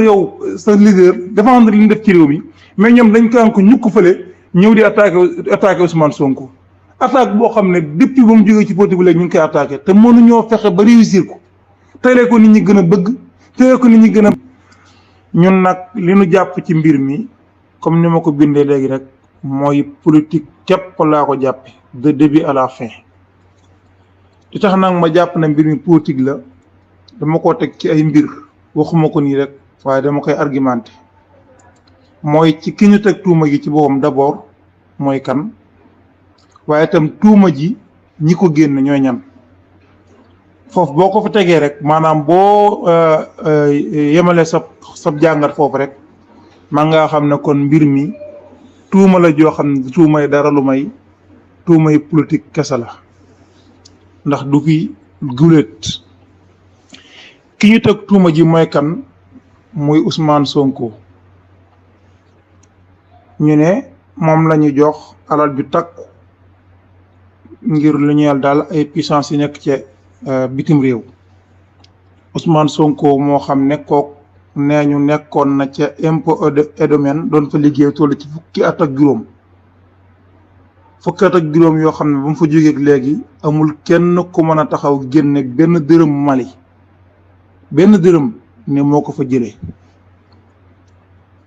yow sa leader défendre li ñu def ci réew mi mais ñoom dañ ko am ko ñukk fële ñëw di attaqué Ousmane Sonko attaque boo xam ne depuis ba mu jógee ci politique bi léegi ñu ngi koy attaqué te mënuñoo fexe ba réussir ko tey ko nit ñi gën a bëgg tey ko nit ñi gën a ñun nag li nu jàpp ci mbir mi comme ni ma ko bindee léegi rek mooy politique képp laa ko jàppe de début à la fin li tax nag ma jàpp na mbir mi politique la dama ko teg ci ay mbir waxuma ko nii rek waaye dama koy argumenté mooy ci ki ñu teg tuuma ji ci boppam d'abord mooy kan waaye itam tuuma ji ñi ko génn ñooy ñan foofu boo ko fa tegee rek maanaam boo yemale sab jàngat foofu rek man ngaa xam ne kon mbir mi tuuma la joo xam ne tuumay dara lu may tuumay politique kese la ndax du fi guléet ki ñu teg tuuma ji mooy kan muy Ousmane Sonko ñu ne moom la ñu jox alal ju takku ngir lu ñeel daal ay puissance yi nekk ci bitim réew Ousmane Sonko moo xam ne kook nee ñu nekkoon na ca impôt et domaine doon fa liggéey toll ci fukki at ak juróom yoo xam ne ba mu fa jógeeg léegi amul kenn ku mën a taxaw génne benn dërëm Mali benn dërëm ne moo ko fa jëlee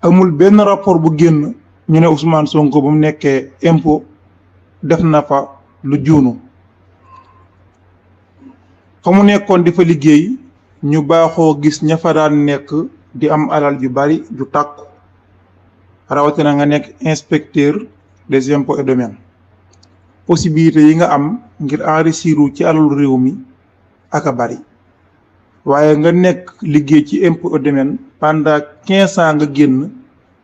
amul benn rapport bu génn ñu ne Ousmane Sonko ba mu nekkee impôt def na fa lu juunu fa mu nekkoon di fa liggéey ñu baaxoo gis ña fa daan nekk di am alal ju bari ju tàkku rawatina nga nekk inspecteur des impôts et domaines possibilité yi nga am ngir enrichir ci alalu réew mi ak a bari waaye nga nekk liggéey ci impôts et domaines pendant 15 ans nga génn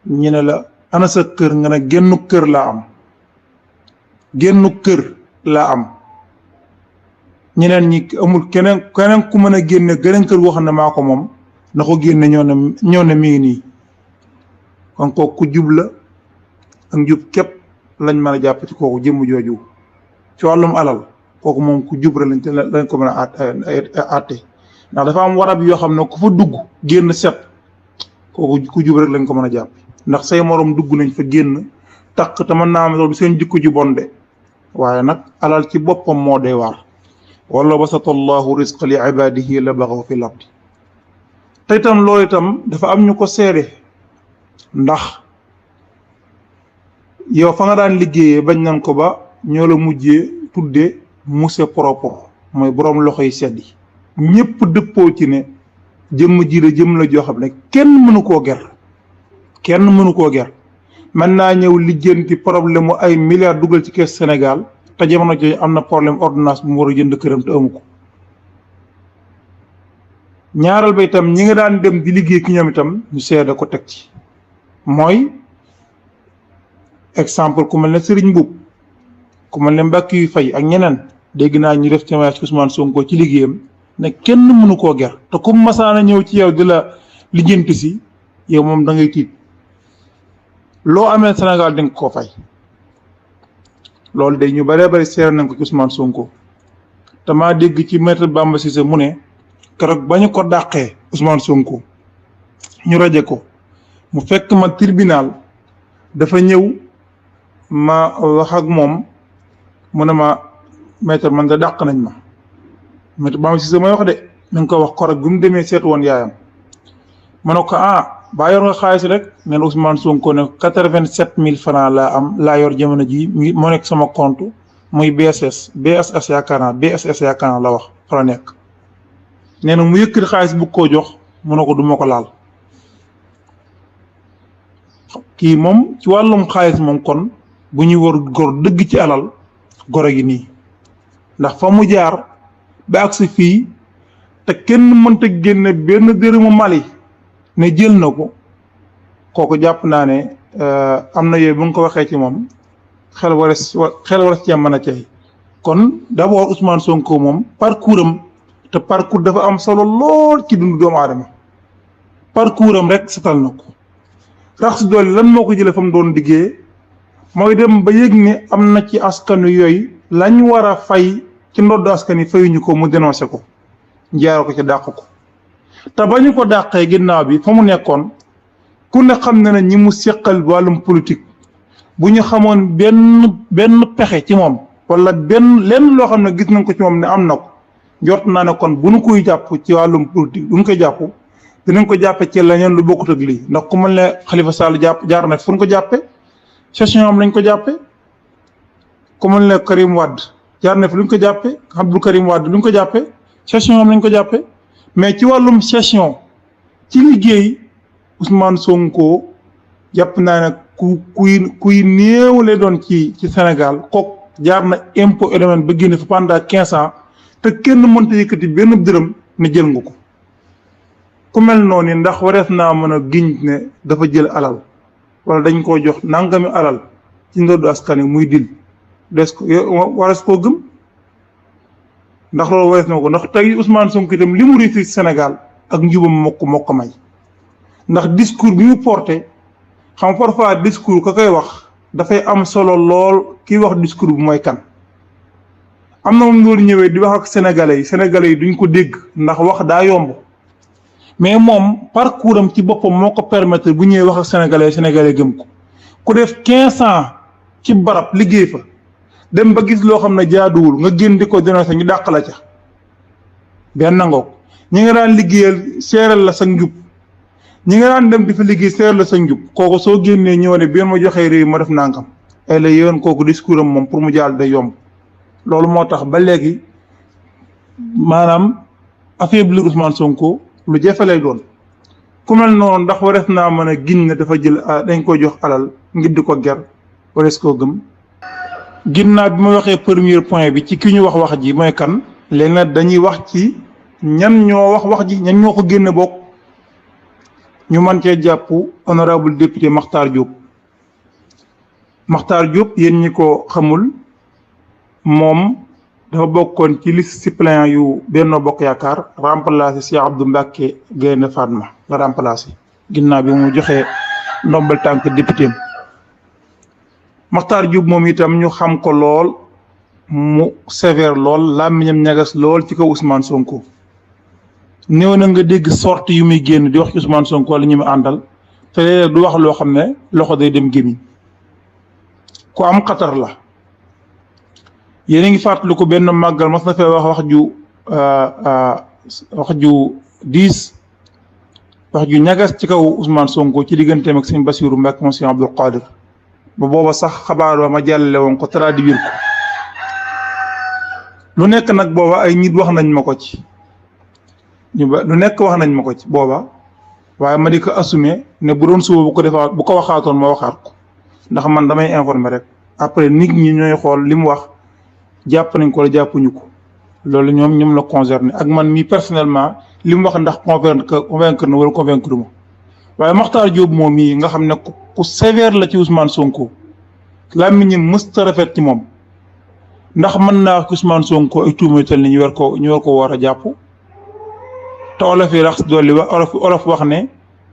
ñu ne la ana sa kër nga ne génnu kër laa am ñeneen ñi amul keneen ku mën a génne geneen kër goo xam ne maa ko moom na ko génne ñoo ne mi ngi nii kon kooku ku jub la ak njub képp lañ mën a jàpp ci kooku jëmm jooju ci wàllum alal kooku moom ku jub lañ ko mën a àtte ndax dafa am warab yoo xam ne ku fa dugg génn set kooku ku jub rek lañ ko mën a jàpp ndax say morom dugg nañ fa génn takk te mën naa am loolu seen jikko ju bon de waaye nag alal ci boppam moo dee waar wala basata allahu risqa li ibadihi la baxaw fi lardi te itam loolu itam dafa am ñu ko seede ndax yow fa nga daan liggéeyee bañ nañ ko ba ñoo la mujjee tuddee monsieur propre mooy boroom loxo yi seddi ñëpp dëppoo ci ne jëmm ji la jëmm la joo xam ne kenn mënu koo ger mën naa ñëw lijjanti problème mu ay milliards dugal ci kees Sénégal te jamono jooju am na problème ordonnance bu mu war a jënd këram te amu ko ñaaral ba itam ñi nga daan dem di liggéey ki ñoom itam ñu seede ko teg ci mooy exemple ku mel ne Serigne Mboup ku mel ne Mbacke yu fay ak ñeneen dégg naa ñu def témoignage ci Ousmane Sonko ci liggéeyam ne kenn mënu koo ger te ku masaana ñëw ci yow di la lijjanti si yow moom da ngay tiit loo amee Sénégal di nga koo fay loolu de ñu bëree bëri seere nañ ko ci Ousmane Sonko te maa dégg ci maître Bamba Cissé mu ne keroog ba ñu ko dàqee Ousmane Sonko ñu raje ko mu fekk ma tribunal dafa ñëw ma wax ak moom mu ne ma maître man da dàq nañ ma maître Bamba Cissé mooy wax de mi ngi ko wax keroog bi mu demee seet woon yaayam ma ne ko baa yor nga xaalis rek neen Ousmane Sonko ne 87 000 francs laa yor jamono ji moo nekk sama compte muy BSS yaakaar naa la wax fa la nekk nee na mu yëkkati xaalis bu koo jox mu ne ko du ma ko laal kii moom ci wàllum xaalis moom kon bu ñuy war gor dëgg ci alal goro gi nii ndax fa mu jaar ba agsi fii te kenn mënta génne benn dërëmu Mali ne jël na ko kooku jàpp naa ne am na yooyu bu nga ko waxee ci moom xel war a ci mën a cay kon d'abord Ousmane Sonko moom parcours am te parcours dafa am solo lool ci dundu doomu aadama parcours am rek setal na ko rax si doole lan moo ko jëlee fa mu doon liggéey mooy dem ba yëg ne am na ci askanu yooyu lañ war a fay ci ndodd askan yi fayuñu ko mu dénoncé ko njaaro ko ci dàq ko te ba ñu ko dàqee ginnaaw bi fa mu nekkoon ku ne xam na ne ñi mu seqal wàllum politique bu ñu xamoon benn pexe ci moom wala lenn loo xam ne gis nañ ko ci moom ne am na ko jot naa ne kon bu nu koy jàpp ci wàllum politique bu ñu koy jàpp dinañ ko jàppe ci leneen lu bokkut ak lii ndax ku mel ne Khalifa Sall jaar na fu ñu ko jàppe session am lañ ko jàppe ku mel ne Karim Wade jaar na fi lu ñu ko jàppe Abdou Karim Wade lu ñu ko jàppe session am lañ ko jàppe mais ci wàllum session ci liggéey Ousmane Sonko jàpp naa ne kuy néew lay doon ci Sénégal kook jaar na impôt et domaine ba génne fa pendant 15 ans te kenn mënta yëkkati benn dërëm ne jël nga ko ku mel noonu ndax warees naa mën a giñ ne dafa jël alal wala dañ koo jox nangami alal ci ndoddu askan wi muy dil warees koo gëm ndax loolu warees na ko ndax tey Ousmane Sonko itam li mu réussir Sénégal ak njubam moo ko may ndax discours bi mu porté xam parfois discours ka koy wax dafay am solo lool kiy wax discours bi mooy kan am na moom loolu ñëwee di wax ak sénégalais yi duñ ko dégg ndax wax daa yomb mais moom parcours am ci boppam moo ko permettre bu ñëwee wax ak sénégalais gëm ko ku def 15 ans ci barab liggéey fa dem ba gis loo xam ne jaaduwul nga génn di ko dénoncé ñu dàq la ca benn ngoog ñi nga daan liggéeyal seeral la sa njub ñi nga daan dem di fa liggéey seeral la sa njub kooku soo génnee ñëw ne bi ma joxee réew ma def nangam ay la yoon kooku discours am moom pour mu jàll day yomb loolu moo tax ba léegi maanaam affaiblir Ousmane Sonko lu jafe lay doon ku mel noonu ndax warees naa mën a giñ ne dafa jël dañ koy jox alal ngir di ko ger warees koo gëm ginnaaw bi ma waxee premier point bi ci ki ñu wax ji mooy kan léegi nag dañuy wax ci ñan ñoo wax ji ñan ñoo ko génne bokk ñu mën cee jàpp honorable député Makhtar Diop yéen ñi ko xamul moom dafa bokkoon ci liste suppléant yu Benno Bokk Yaakaar remplacé Cheikh Abdou Mbacké Gaïndé Fatma la remplacé ginnaaw bi mu joxee ndombal tànk député Makhtar Diop moom itam ñu xam ko lool mu sévère lool làmmiñam ñagas lool ci kaw Ousmane Sonko néew na nga dégg sortie yu muy génn di wax ci Ousmane Sonko wala ñu mu àndal te léeg-léeg du wax loo xam ne loxo day dem gémmiñ ku am xatar la yéen a ngi fàttali ko benn màggal mas na fee wax diis wax ju ñagas ci kaw Ousmane Sonko ci digganteem ak sëñ Bassirou Mbacké moom sëñ Abdou Qadir ba booba sax xabaar ba ma jàllale woon ko traduire ko lu nekk nag booba ay nit wax nañ ma ko ci lu nekk wax nañ ma ko ci booba waaye ma di ko assumer ne bu doon suba bu ko waxaatoon ma waxaat ko ndax man damay informer rek après nit ñi ñooy xool li mu wax jàpp nañ ko la jàppuñu ko loolu ñoom la concerné ak man mi personnellement li mu wax ndax convaincre na wala convaincre ma waaye Makhtar Diop moom mii nga xam ne ku sévère la ci Ousmane Sonko làmmiñam mësta rafet ci moom ndax mën naa wax Ousmane Sonko ay tuumatal ni ñu war ko war a jàpp te olof yi rax dolli olof wax ne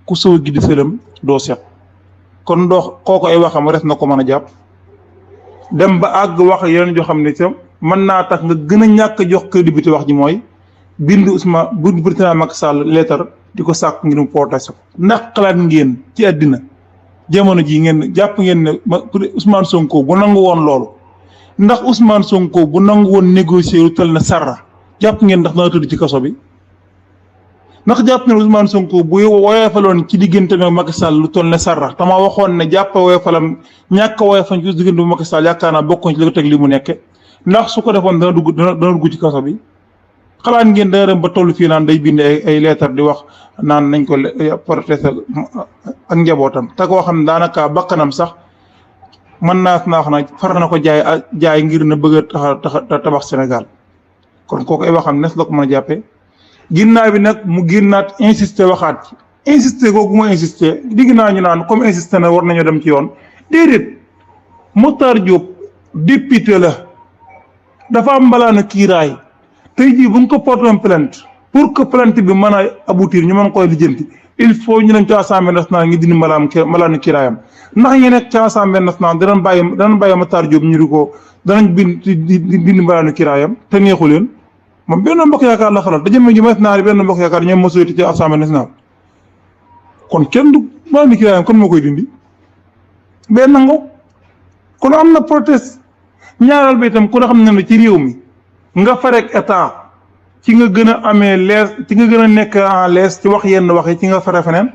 ku sow gi di sëlam doo set kon kooku ay waxam res na ko mën a jàpp dem ba àgg wax yeneen joo xam ne itam mën naa tax nga gën a ñàkk jox crédibilité wax ji mooy bindu président Macky Sall leetar di ko sàkk ngir mu protesté ko ndax xalaat ngeen ci àddina jamono ji ngeen jàpp ngeen ne Ousmane Sonko bu nangu woon loolu ndax Ousmane Sonko bu nangu woon négocier lu tal na sarra jàpp ngeen ndax dana tëdd ci kaso bi ndax jàpp ne Ousmane Sonko bu woyofaloon ci diggante ak Macky Sall lu toll ne sarra tama waxoon ne jàpp woyofalam ñàkk woyofam ci diggante bu Macky Sall yaakaar naa bokkoon ci li ko teg li mu nekke ndax su ko defoon dana dugg ci kaso bi xalaat ngeen dana dem ba toll fii naan day bind ay leetar di wax naan nañ ko protesté ak njabootam te koo xam ne daanaka bakkanam sax mën naa wax na far na ko jaay ngir na bëgg a tabax Sénégal kon kooku ay waxam nes la ko mën a jàppee ginnaaw bi nag mu génnaat insister waxaat ci insister googu mu insister digg naa ñu naan comme insister na war nañoo dem ci yoon déedéet Makhtar Diop député la dafa am mbalaanu kiiraay tey jii bu ñu ko porté plainte pour que plainte bi mën a aboutir ñu mën koy lijjanti il faut ñu dem ci assemblée nationale ngi dindi mbalaanu kiiraayam ndax ñu nekk ci assemblée nationale danañ bàyyi Makhtar Diop ñu di ko danañ dindi mbalaanu kiiraayam te neexu leen moom Benno Bokk Yaakaar la faral te jëmee ji mas naa Benno Bokk Yaakaar ñoom majorité ci Assemblée nationale kon kenn du maa ni kiraayam kon moo koy dindi benn nango kon am na proteste ñaaral bi itam ku ne xam ne ci réew mi nga farek état ci nga gën a amee lees ci nga gën a nekk en l'aise ci wax yenn wax yi ci nga fare feneen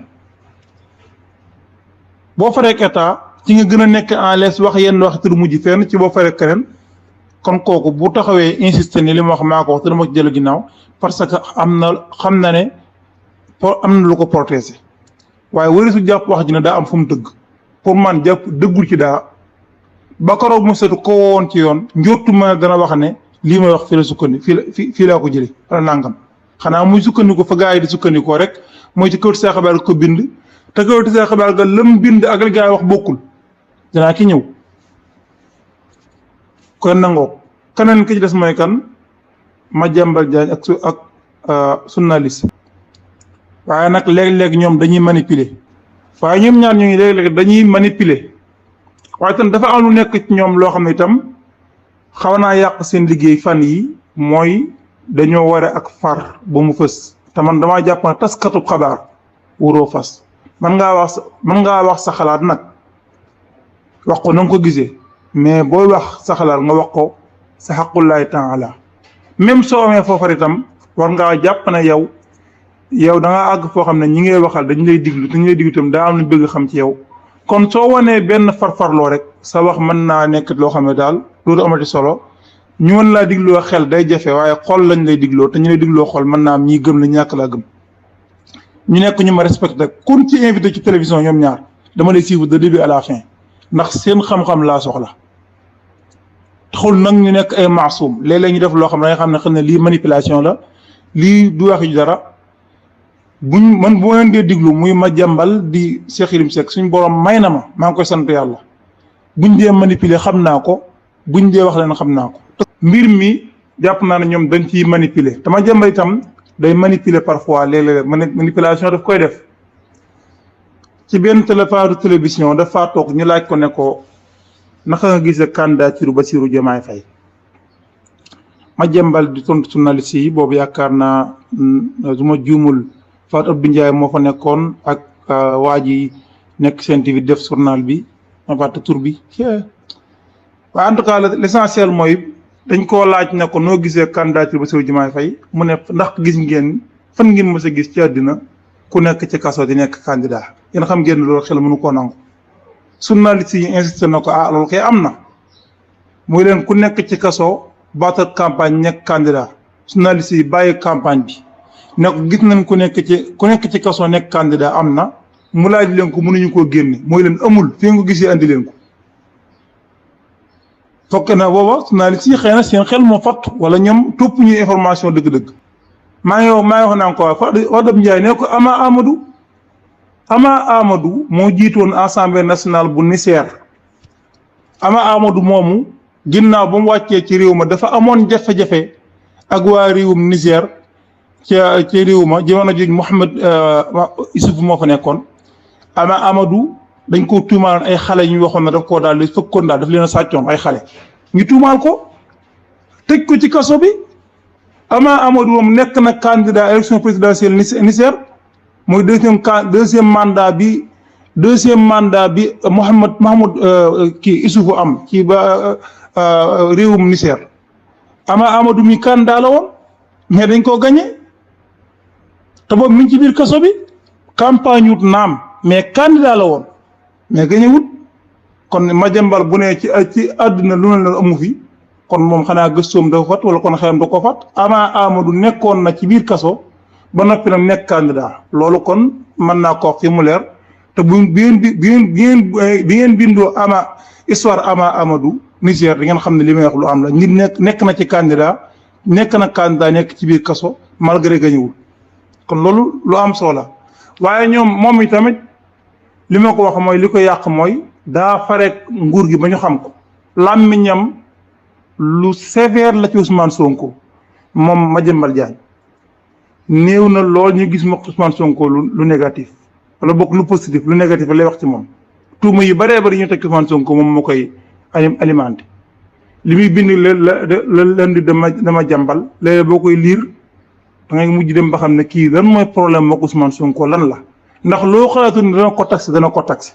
boo farek état ci nga gën a nekk en l'aise wax yenn wax te du mujj fenn ci boo farek keneen kon kooku bu taxawee insister ni li ma wax maa ko wax te dama ci jël ginnaaw parce que am na xam na ne am na lu ko protéger waaye wari su jàpp wax ji ne daa am fu mu dëgg pour man jàpp dëggul ci daa ba koroog mu setu ko woon ci yoon njortu ma dana wax ne lii may wax fii la sukkandi fii laa ko jëlee wala nangam xanaa muy sukkandiku fa gaa yi di sukkandikoo rek mooy ci kawti saa xabaar ko bind te kawti saa xabaar ga lam bind ak li gaa yi wax bokkul danaa ki ñëw kon nangoo keneen ki ci des mooy kan Madiambal Diagne ak journaliste waaye nag léeg-léeg ñoom dañuy manipuler waaye ñoom ñaar ñu ngi léeg-léeg dañuy manipuler waaye itam dafa am lu nekk ci ñoom loo xam ne itam xaw naa yàq seen liggéey fan yi mooy dañoo ware ak far ba mu fës te man damaa jàpp ne taskatub xabaar wuroo fas man ngaa wax sa xalaat nag wax ko na nga ko gisee mais booy wax sa xalaat nga wax ko sa xaqullahi taala même soo amee foofa itam war ngaa jàpp ne yow da ngaa àgg foo xam ne ñi ngay waxal dañu lay diglu te ñu lay diglu itam daa am lu bëgg xam ci yow kon soo wanee benn farfarloo rek sa wax mën naa nekk loo xam ne daal loolu amati solo ñu mën laa digloo xel day jafe waaye xol lañ lay digloo te ñu lay digloo xol mën naa am ñii gëm la ñàkk laa gëm ñu nekk ñu ma respecté kun ci invité ci télévision ñoom ñaar dama lay suivre de début à la fin ndax seen xam-xam laa soxla taxul nag ñu nekk ay maasum léeg-léeg ñu def loo xam ne nga xam ne xëy na lii manipulation la lii du wax ju dara buñ man bu ma leen dee diglu muy Madiambal di Cheikh Yérim Seck suñ borom may na ma maa ngi koy sant yàlla buñ dee manipuler xam naa ko buñ dee wax leen xam naa ko. mbir mi jàpp naa ne ñoom dañ ciy manipuler te Madiambal itam day manipuler parfois léeg-léeg manipulation daf koy def ci benn télévision dafa toog ñu laaj ko ne ko naka nga gisee candidature Bassirou Diomaye Faye Madiambal di tontu journaliste yi boobu yaakaar naa su ma juumul Fatou Abdou Ndiaye moo fa nekkoon ak waa ji nekk Sen TV def journal bi ma fàtte tur bi waaye en tout cas l'essentiel mooy dañ koo laaj ne ko noo gisee candidature Bassirou Diomaye Faye mu ne ndax gis ngeen fan ngeen mës a gis ci àddina ku nekk ci kaso di nekk candidat yéen xam ngeen loolu xel mënu koo nangu journaliste yi insisté na ko loolu kay am na muy leen ku nekk ci kaso battre campagne nekk candidat journaliste yi bàyyi campagne bi ne ko gis nañ ku nekk ci kaso nekk candidat am na mu laaj leen ko mënuñu koo génne mooy leen amul fi nga ko gisee andi leen ko fokk na booba journaliste yi xëy na seen xel moo fatt wala ñoom topp ñu information dëgg-dëgg maa ngi wax naan ko Fatou Ndiaye ne ko Ama Amadou moo jiitoon assemblée nationale bu Niger Ama Amadou moomu ginnaaw ba mu wàccee ci réew ma dafa amoon jafe-jafe ak waa réewum Niger ci réew ma jamono ji Mohamed Issoufou moo fa nekkoon Ama Amadou dañ ko tuumaal ay xale ñu waxoon ne daf koo daal di fëkkoon daal daf leen a sàccoon ay xale ñu tuumaal ko tëj ko ci kaso bi Ama Amadou moom nekk na candidat élection présidentielle Niger mooy deuxième mandat bi Mahmoud kii Issoufou am ci ba réewum Niger Ama Amadou mi candidat la woon mais dañ koo gagné te boobu mi ngi ci biir kaso bi campagne wut naam mais candidat la woon mais gagné wut kon Madiambal bu ne ci àdduna lu ne la amu fi kon moom xanaa gëstoom dafa fat wala kon xelam da ko fat Ama Amadou nekkoon na ci biir kaso ba noppi nag nekk candidat loolu kon mën naa ko wax fi mu leer te bi ngeen bindoo histoire Ama Amadou Niger di ngeen xam ne li may wax lu am la nit nekk na ci candidat nekk ci biir kaso malgré gañuwul kon loolu lu am solo la waaye moom i tamit li ma ko wax mooy li ko yàq mooy daa farek nguur gi ba ñu xam ko làmmiñam lu sévère la ci Ousmane Sonko moom Madiambal Diagne néew na lool ñu gis ma Ousmane Sonko lu négatif wala bokk lu positif lu négatif lay wax ci moom tuuma yu bëree bëri ñu teg Ousmane Sonko moom moo koy alimenté li muy bind leen di dama jàmbal léeg boo koy liir da ngay mujj dem ba xam ne kii lan mooy problème mook Ousmane Sonko lan la ndax loo xalaatu ni dana ko taxé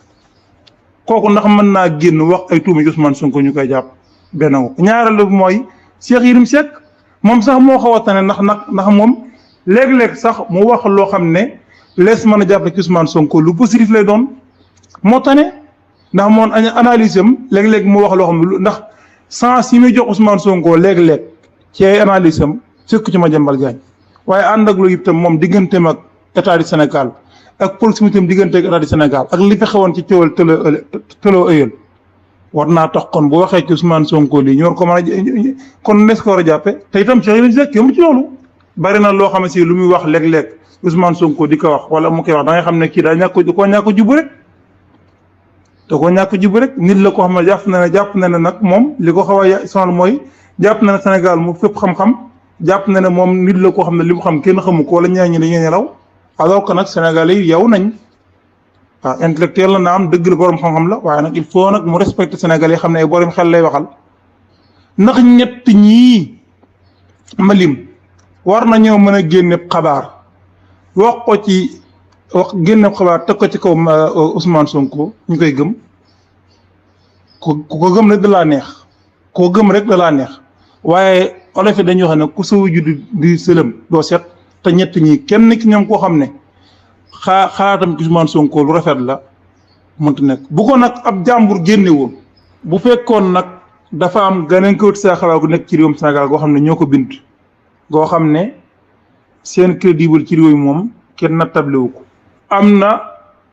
kooku ndax mën naa génn wax ay tuuma ci Ousmane Sonko ñu koy jàpp benn ko ñaareelu mooy Cheikh Yérim Seck moom sax moo xaw a tane ndax moom léeg-léeg sax mu wax loo xam ne lees mën a jàppale ci Ousmane Sonko lu positif lay doon moo tane ndax moom analyse am léeg-léeg mu wax loo xam ne ndax sens yi muy jox Ousmane Sonko léeg-léeg ci ay analyse am fekk ci Madiambal Diagne waaye ànd ak loolu itam moom digganteem ak état du Sénégal ak proximité am diggante ak état du Sénégal ak li fi xewoon ci teewal tëloo ëyal war naa tax kon bu waxee ci Ousmane Sonko lii ñu war ko mën a kon nees ko war a jàppe te itam Cheikh Yérim Seck yomb ci loolu bari na loo xam ne si lu muy wax léeg-léeg Ousmane Sonko di ko wax wala mu koy wax da ngay xam ne kii daa koo ñàkk jubu rek da koo ñàkk jubu rek nit la ko xam ne jàpp na ne nag moom li ko xaw a sonal mooy jàpp na ne Sénégal mu fépp xam-xam jàpp na ne moom nit la koo xam ne li mu xam kenn xamu ko wala ñeneen ñi dañuy nelaw alors que nag Sénégalais yi yow nañ waaw intellectuel la na am dëgg la borom xam-xam la waaye nag il faut nag mu respecté Sénégalais yi xam ne ay borom xel lay waxal ndax ñett ñii ma lim war nañoo mën a génne xabaar wax ko ci génne xabaar teg ko ci kaw Ousmane Sonko ñu koy gëm ku ko gëm rek da laa neex koo gëm rek da laa neex waaye olof yi dañuy wax ne ku sowu juddu di sëlëm doo set te ñett ñi kenn ki ñoom koo xam ne xalaatam ci Ousmane Sonko lu rafet la mënta nekk bu ko nag ab jàmbur génne woon bu fekkoon nag dafa am ganeen kawit saa xabaar gu nekk ci réewum Sénégal goo xam ne ñoo ko bind goo xam ne seen crédible ci réew mi moom kenn nattable wu ko am na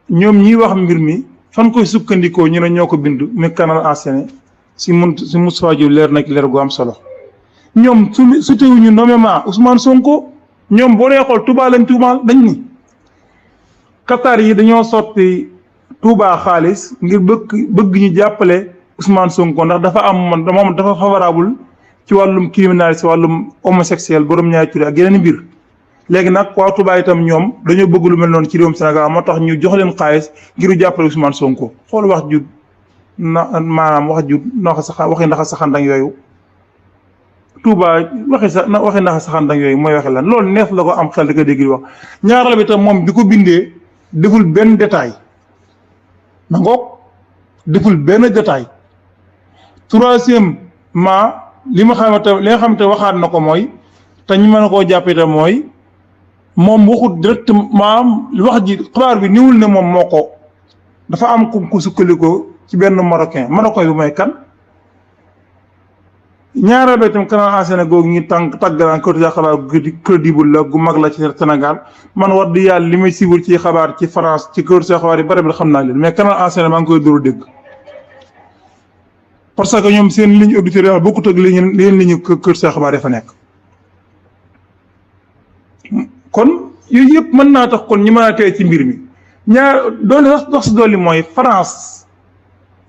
ñoom ñiy wax mbir mi fan koy sukkandikoo ñu ne ñoo ko bind muy canal enchaîné si Moustapha Diop leer na ci leer gu am solo ñoom su teewuñu nommément Ousmane Sonko ñoom boo dee xool Touba lañ tuumaal dañ ni Qatar yi dañoo sotti Touba xaalis ngir bëgg ñu jàppale Ousmane Sonko ndax dafa am moom dafa favorable ci wàllum criminalité wàllum homosexuel borom ñaari tur ak yeneen mbir léegi nag waa Touba itam ñoom dañoo bëgg lu mel noonu ci réewum Sénégal moo tax ñu jox leen xaalis ngir ñu jàppale Ousmane Sonko xool wax ju maanaam wax ju waxi ndax saxandang yooyu Touba waxi ndax saxandang yooyu mooy waxi lan loolu neef la ko am xel di ko dégg di wax ñaareel bi itam moom bi ko bindee deful benn détail ma ngoog deful benn détail troisièmement li nga xamante waxaat na ko mooy te ñu mën a koo jàpp itam mooy moom waxut directement wax ji xabaar bi niwul ne moom moo ko dafa am ku sukkandikoo ci benn marocain bi mooy kan ñaareel ba itam canal enchaîné googu ñu tàggalaan quotidien xabaar crédible la gu mag la ci Sénégal man wax di yàlla li may siiwul ci xabaar ci France ci quotidien xabaar yi bari bi xam naa leen mais canal enchaîné maa ngi koy dóor dégg parce que ñoom seen ligne auditoriale bokkut ak leen ligne quotidien xabaar yi fa nekk kon yooyu yëpp mën naa tax kon ñu mën a tey ci mbir mi ñaar doole dox si dolli mooy France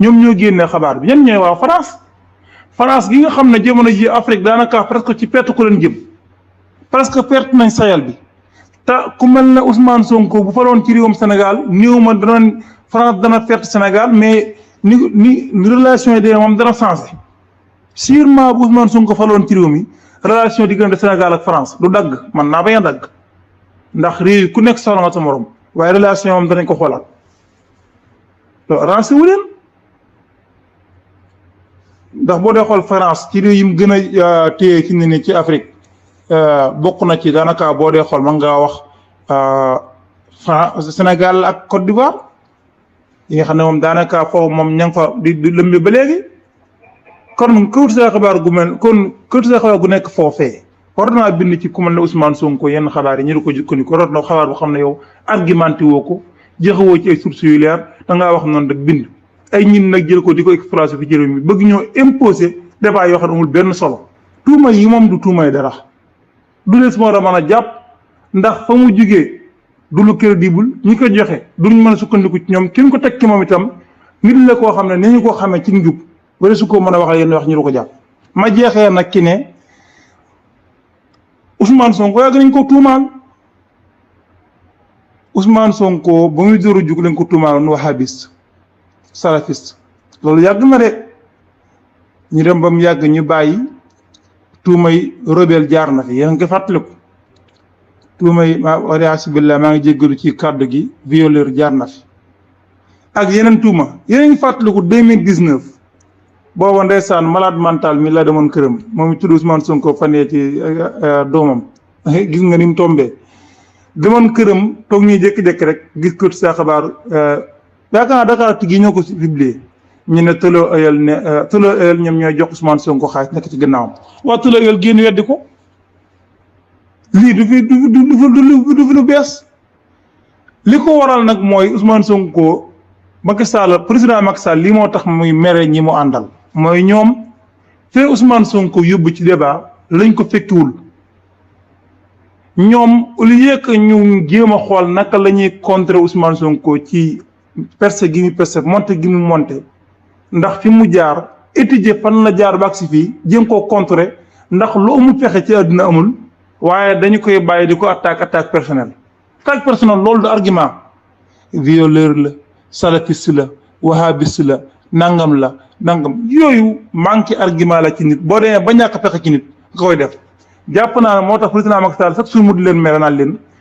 ñoom ñoo génnee xabaar bi ñan ñooy waa France gi nga xam ne jamono ji Afrique daanaka presque ci perte ko leen jëm presque perte nañ Sahel bi te ku mel ne Ousmane Sonko bu faloon ci réewum Sénégal néew ma danañ France dana perte Sénégal mais ni relation yi de moom dana changé sûrement bu Ousmane Sonko faloon ci réew mi relation diggante Sénégal ak France du dagg man naa bañ a dagg ndax réew yi ku nekk soxla nga sa morom waaye relation moom danañ ko xoolaat loolu arrangé wu leen ndax boo dee xool France ci réew yi mu gën a téye ci ne ci Afrique bokk na ci daanaka boo dee xool mën ngaa wax France Sénégal ak Côte d'Ivoire yi nga xam ne moom daanaka foofu moom ña nga fa di lëmbe ba léegi kon këwut sa xabaar gu nekk foofee war naa bind ci ku mel ne Ousmane Sonko yenn xabaar yi ñu di ko jukkandiku war na xabaar boo xam ne yow argumenté woo ko joxewoo ci ay sources yu leer da ngaa wax noonu rek bind ay ñin nag jël ko di ko exploité fi jërëm mi bëgg ñoo imposé débat yoo xam ne amul benn solo tuuma yi moom du tuumay dara du lees moo war a mën a jàpp ndax fa mu jugee du lu crédible ñi ko joxe duñ mën a sukkandiku ci ñoom kenn ko teg ci moom itam nit la koo xam ne ni ñu ko xamee ci njub wala su ko mën a waxal yenn wax ñu du ko jàpp ma jeexee nag ki ne Ousmane Sonko yàgg nañ ko tuumaal Ousmane Sonko ba muy dóoru jug lañ ko tuumaal nu wahabiste salafiste loolu yàgg na de ñu dem ba mu yàgg ñu bàyyi tuumay rebelle jaar na fi yéen a ngi koy fàttaliku tuumay waliasubillah maa ngi jéggalu ci kàddu gi violeur jaar na fi ak yeneen tuuma yéen a ngi fàttaliku 2019 booba ndeysaan malade mental mi la demoon këram moom it tudd Ousmane Sonko fanee ci doomam gis nga ni mu tombee demoon këram toog ñuy jékki-jékki rek gis ko sa xabaar yaakaar naa Dakar gi ñoo ko publié ñu ne Tëlo Ëyël ñoom ñooy jox Ousmane Sonko xaalis nekk ci gannaawam waa Tëlo Ëyël génn weddi ko lii du fi lu bees li ko waral nag mooy Ousmane Sonko Macky Sall président Macky Sall lii moo tax muy mere ñi mu àndal mooy ñoom fee Ousmane Sonko yóbbu ci débat lañ ko fekkiwul ñoom au lieu que ñu jéem a xool naka la ñuy contrer Ousmane Sonko ci percé gi mu percé monté gi mu monté ndax fi mu jaar étudier fan la jaar ba agsi fii jéem koo contrer ndax lu amul pexe ci àdduna amul waaye dañu koy bàyyi di ko attaque personnelle loolu du argument violeur la salafiste la wahhabiste la nangam yooyu manqué argument la ci nit boo demee ba ñàkk pexe ci nit nga koy def jàpp naa ne moo tax président Macky Sall sax su mu di leen mere naan leen